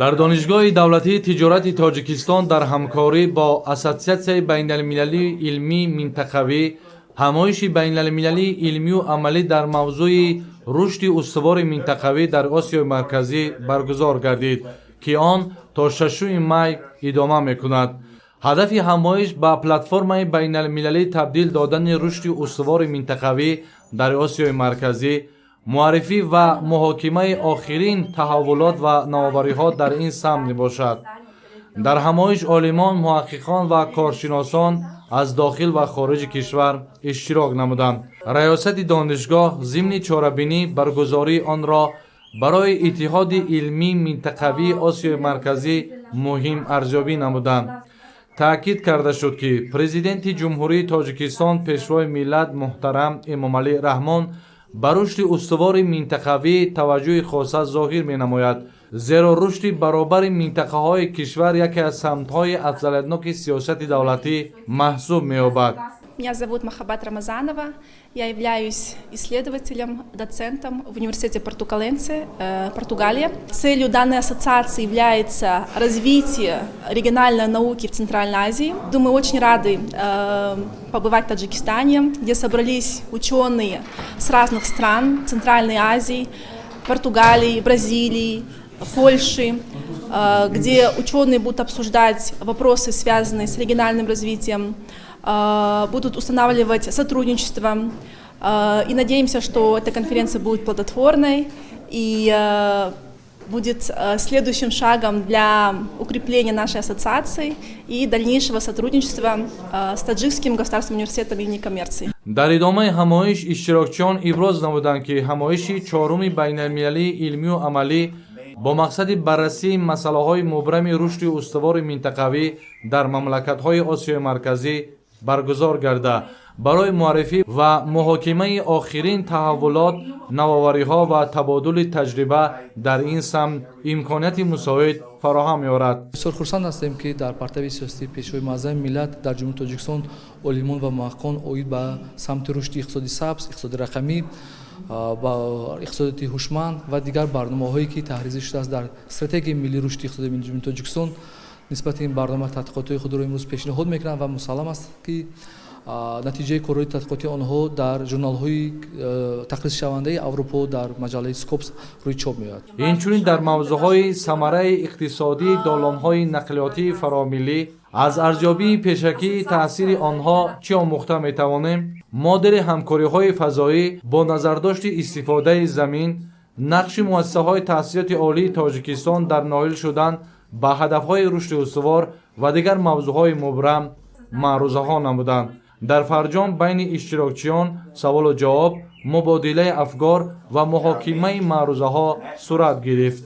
Дар Донишгоҳи давлатии тиҷорати Тоҷикистон дар ҳамкорӣ бо Ассотсиатсияи байналмилалии илмии минтақавӣ ҳамоиши байналмилалии илмию амалӣ дар мавзӯи рушди устувори минтақавӣ дар Осиёи Марказӣ баргузор гардид, ки он то 6 май идома мекунад. Ҳадафи ҳамоиш ба платформаи байналмилалӣ табдил додани рушди устувори минтақавӣ дар Осиёи Марказӣ, муаррифӣ ва муҳокимаи охирин таҳаввулот ва навовариҳо дар ин самт мебошад. Дар ҳамоиш олимон, муҳаққиқон ва коршиносон аз дохил ва хориҷи кишвар иштирок намуданд. Раёсати донишгоҳ зимни чорабинӣ баргузории онро барои иттиҳоди илмии минтақавии Осиёи Марказӣ муҳим арзёбӣ намуданд. Таъкид карда шуд, ки Президенти Ҷумҳурии Тоҷикистон, Пешвои миллат муҳтарам Эмомалӣ Раҳмон ба рушди устувори минтақавӣ таваҷҷӯҳи хоса зоҳир менамояд, зеро рушди баробари минтақаҳои кишвар яке аз самтҳои афзалиятноки сиёсати давлатӣ маҳсуб меёбад. Меня зовут Махабат Рамазанова. Я являюсь исследователем, доцентом в университете Портукаленсе, Португалия. Целью данной ассоциации является развитие региональной науки в Центральной Азии. Думаю, очень рады побывать в Таджикистане, где собрались ученые с разных стран Центральной Азии, Португалии, Бразилии, Польши, где ученые будут обсуждать вопросы, связанные с региональным развитием, будут устанавливать сотрудничество. И надеемся, что эта конференция будет плодотворной и будет следующим шагом для укрепления нашей ассоциации и дальнейшего сотрудничества с Таджикским государственным университетом имени коммерции. Дар идомаи ҳамоиш иштирокчиён иброз намуданд, ки ҳамоиши чоруми байналмилалии илмию амалӣ бо мақсади баррасии масъалаҳои мубрами рушди устувори минтақавӣ дар мамлакатҳои Осиёи Марказӣ баргузор гарда, барои муаррифӣ ва муҳокимаи охирин таҳаввулот, навовариҳо ва табодули таҷриба дар ин самт имконияти мусоид фароҳам меорад. Бисёр хурсанд ҳастем, ки дар партави сиёсати Пешвои муаззами миллат дар Ҷумҳурии Тоҷикистон олимон ва муҳаққиқон оид ба самти рушди иқтисоди сабз, иқтисоди рақамӣ, ба иқтисодиёти ҳушманд ва дигар барномаҳое, ки таҳризӣ шудааст дар Стратегияи миллии рушди иқтисоди Ҷумҳурии Тоҷикистон, нисбати ин барнома тадқиқотҳои худро имрӯз пешниҳод мекунанд ва мусаллам аст, ки натиҷаи корҳои тадқиқотии онҳо дар журналҳои тақризшавандаи Аврупо, дар маҷаллаи Скопус рӯи чоп меояд. Инчунин дар мавзӯъҳои самараи иқтисодии долонҳои нақлиётии фаромиллӣ, аз арзёбии пешакии таъсири онҳо чӣ омӯхта метавонем, модели ҳамкориҳои фазоӣ бо назардошти истифодаи замин, нақши муассисаҳои таҳсилоти олии Тоҷикистон дар ноил шудан ба ҳадафҳои рушди устувор ва дигар мавзӯъҳои мубрам маърузаҳо намуданд. Дар фарҷом байни иштирокчиён саволу ҷавоб, мубодилаи афкор ва муҳокимаи маърузаҳо сурат гирифт.